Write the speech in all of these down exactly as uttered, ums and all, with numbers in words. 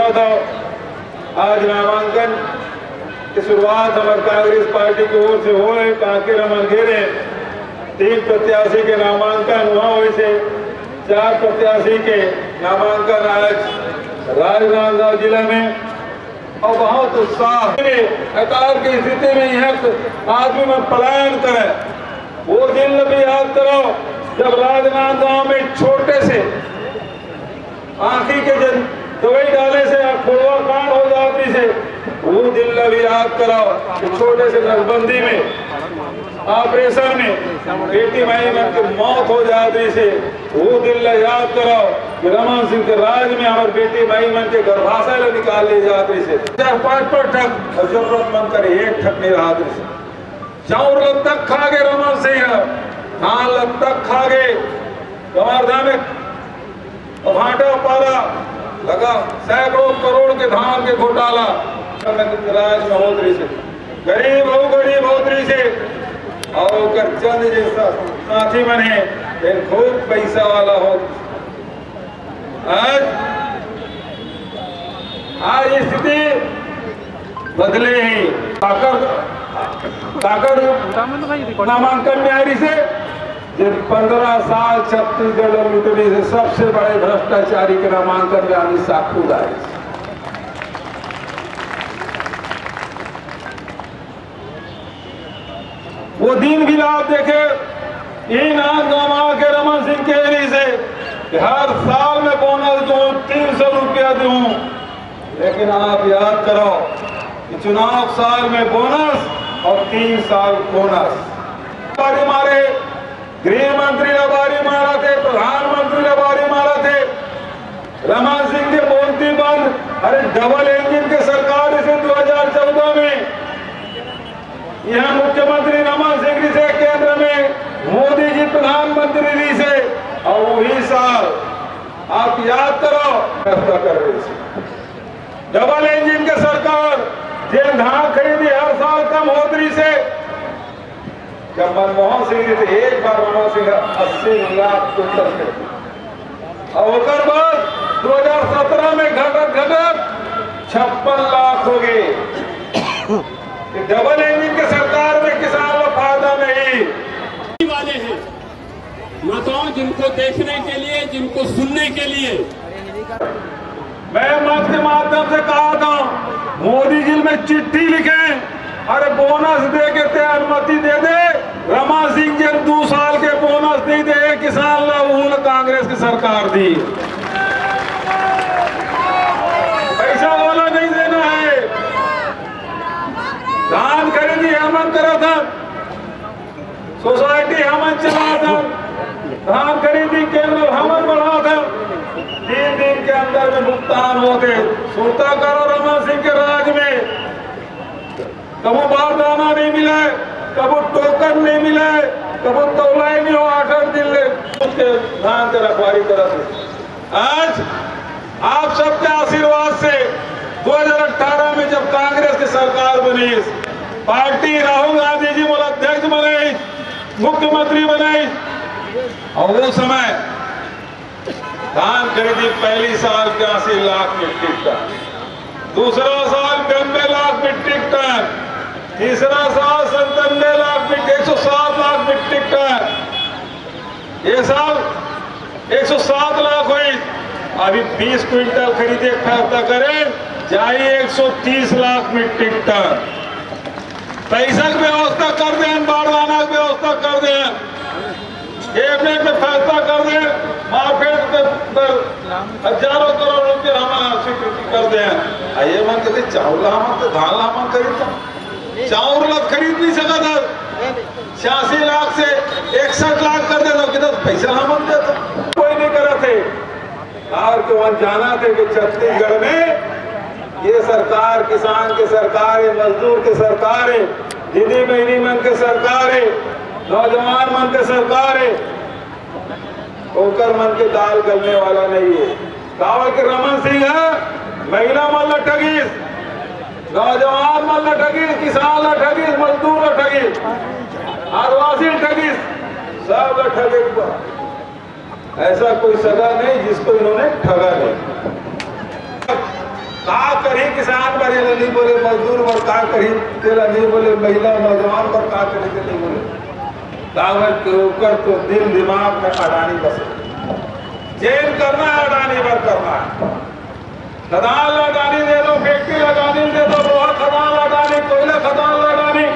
आज नामांकन के शुरुआत हमर कांग्रेस पार्टी के ओर से होए, कांकेर हमन गे रहेन, तीन प्रत्याशी के नामांकन उहाँ होइस हे, चार प्रत्याशी के नामांकन आज राजनांदगांव जिला में, अउ बहुत उत्साह में अकाल की स्थिति में यहाँ आदमी मन पलायन करे। वो दिन ल भी याद करो, जब राजनांदगांव में छोटे से आँखी के जन दवाई डाले से अखोड़वा कांड हो जात रहिस हे, वो दिन ल भी याद करो कि छोटे से नसबंदी में, ऑपरेशन में बेटी माई मन के मौत हो जात रहिस हे, वो दिन ल याद करो कि रमन सिंह के राज में हमर बेटी माई मन के गर्भाशय ल निकाल ले जात रहिस हे। चार पांच पांच ठक अउ जरूरतमंद कर एक ठक नहीं रहत रहिस हे। चाउर ल तक खा गे रमन सिंह, धान ल तक खा गे। कवर्धा में भांटा पारा लगा, सैकड़ों करोड़ के धान के घोटाला राज में होत रहिस हे। गरीब अउ गरीब होत रहिस हे, अउ ओकर चंद जैसा साथी मन हे, फिर खूब पैसा वाला होत। आज, आज स्थिति बदले हे। ताकत, ताकत नामांकन में आए रहिस हे, जे पंद्रह साल छत्तीसगढ़ में लूटे रहिस हे, सबसे बड़े भ्रष्टाचारी के नामांकन में अमित शाह खुद आए रहिस हे। वो दिन भी आप देखे, इन आंदोलन के रमन सिंह कह रहिस हे कि हर साल में बोनस दूं, तीन सौ रुपया दूं, लेकिन आप याद करो कि चुनाव साल में बोनस अउ तीन साल बोनस। बारी मारे, गृह मंत्री ला बारी मारत हे, प्रधानमंत्री ला बारी मारत हे। रमन सिंह के बोलती बंद, अरे डबल इंजन के सरकार रहिस हे दो हजार चौदह में, यहाँ मुख्यमंत्री रमन सिंह रहिस हे, केंद्र में मोदी जी प्रधानमंत्री रहिस हे, अउ वही साल आप याद करो, व्यवस्था कर रहिस हे। डबल इंजन के सरकार, जेन धान खरीदी हर साल कम होत रहिस हे, जब मनमोहन सिंह जी थे, एक बार मनमोहन सिंह अस्सी लाख कुंटल के, अउ ओकर बाद दो हज़ार सत्रह में घटत घटत छप्पन लाख हो गे। ये डबल इंजन के सरकार में किसान ला फायदा नहीं। वाले हैं, नेताओं जिनको देखने के लिए, जिनको सुनने के लिए। मैं मंच के माध्यम से कहा था, मोदी जी में चिट्ठी लिखें, अरे बोनस दे के ते अनुमति दे दे। रमन सिंह जी दो साल के बोनस नहीं दे, किसान ला, वो कांग्रेस की सरकार दी। पैसा वाला नहीं देना है। धान खरीदी हमन करा था, सोसाइटी हमन चला था, धान खरीदी केंद्र हमन बढ़ा था। तीन दिन के अंदर में भुगतान होते। सुरता करो रमन सिंह के राज में, कभू बारदाना नहीं मिले, कभू टोकन नहीं मिले, कभू तौलाई नहीं हो, आठ आठ दिन ले उसके धान के रखवारी करत हे। आज आप सबके आशीर्वाद से दो हज़ार अठारह में जब कांग्रेस की सरकार बनी, पार्टी राहुल गांधी जी मोला अध्यक्ष बनाई, मुख्यमंत्री बनाई, अउ वो समय धान खरीदी पहली साल बयासी लाख मीट्रिक टन, दूसरा साल नब्बे लाख मीट्रिक टन, तीसरा साल संतानवे लाख मीट्रिक, एक सौ सात लाख मीट्रिक टन। ये साल एक सौ सात लाख होइस, अभी बीस क्विंटल खरीदे के फैसला करे, जाई एक सौ तीस लाख मीट्रिक टन। पैसा के व्यवस्था कर देन, बारदाना के व्यवस्था कर देन, कैबिनेट में फैसला कर देन, मार्केट के अंदर हजारों करोड़ रुपया हम स्वीकृति कर देन। आ ये मन कहते चाउर ला हमन तो, धान ला हमन खरीदता, चाउर ला खरीद नहीं सकत हे। छियासी लाख से इकसठ लाख कर देता, कितना पैसा हमन देता, कोई नहीं करत हे। और तो हम जानत हे कि छत्तीसगढ़ में ये सरकार किसान के सरकार हे, मजदूर के सरकार हे, दीदी बहनी मन के सरकार हे, नौजवान मन के सरकार हे, ओकर मन के दाल गलने वाला नहीं हे। काबर के रमन सिंह ह महिला मन ला ठगिस, नौजवान मन ला ठगिस, किसान ला ठगिस, मजदूर ला ठगिस, आदिवासी ला ठगिस, सब ला ठगे। ऐसा कोई सगा नहीं जिसको इन्होंने ठगा नहीं। का करही किसान बर, एला नहीं बोले, मजदूर बर का करही, तेला नहीं बोले, महिला नौजवान बर का करही, तेला नहीं बोले। काबर के ओकर तो दिल दिमाग में अडानी बसे। जेन करना है अडानी बर करना है। खदान ला अडानी दे दो, फैक्ट्री ला अडानी दे दो, लोहा खदान ला अडानी, कोयला खदान ला अडानी,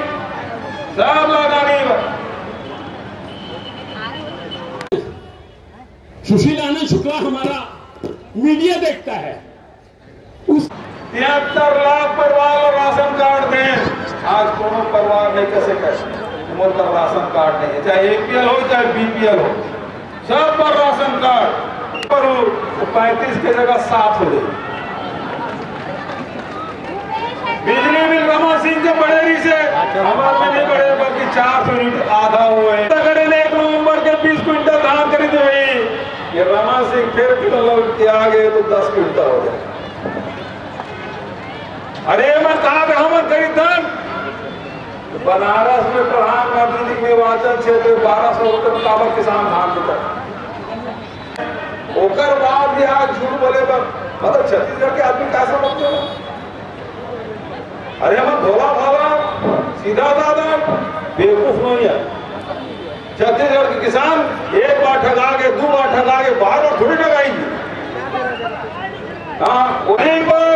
सब ला अडानी बर। सुशील आनंद शुक्ला हमारा मीडिया देखता है। उस तिहत्तर लाख परिवार ला राशन कार्ड दें। आज कोनो परिवार नहीं कसे कहे मोर कर राशन कार्ड नहीं है, चाहे एपीएल हो, चाहे बीपीएल हो, सब पर राशन कार्ड पर हो, तो पैंतीस के जगह सात हो जाए। बिजली बिल रमन सिंह के बढ़े रही से हमारे में नहीं बढ़े, बल्कि चार सौ यूनिट आधा हुए। अगर एक नवंबर के बीस क्विंटल धान खरीदे हुई, ये रमन सिंह फिर क्विंटल लौट के आ गए तो दस क्विंटल हो जाए। अरे मैं कहा था हम खरीदन, तो बनारस में प्रधानमंत्री जी के निर्वाचन क्षेत्र बारह सौ रुपये में काबर किसान धान बिका। ओकर बाद भी आज झूठ बोले पर, मतलब, छत्तीसगढ़ के आदमी का समझते हो? अरे हम भोला भाला, सीधा साधा, बेवकूफ नहीं है। छत्तीसगढ़ के किसान एक बार ठगा के, दो बार ठगा के, बार बार थोड़ी ठगाएंगे। हाँ, वहीं पर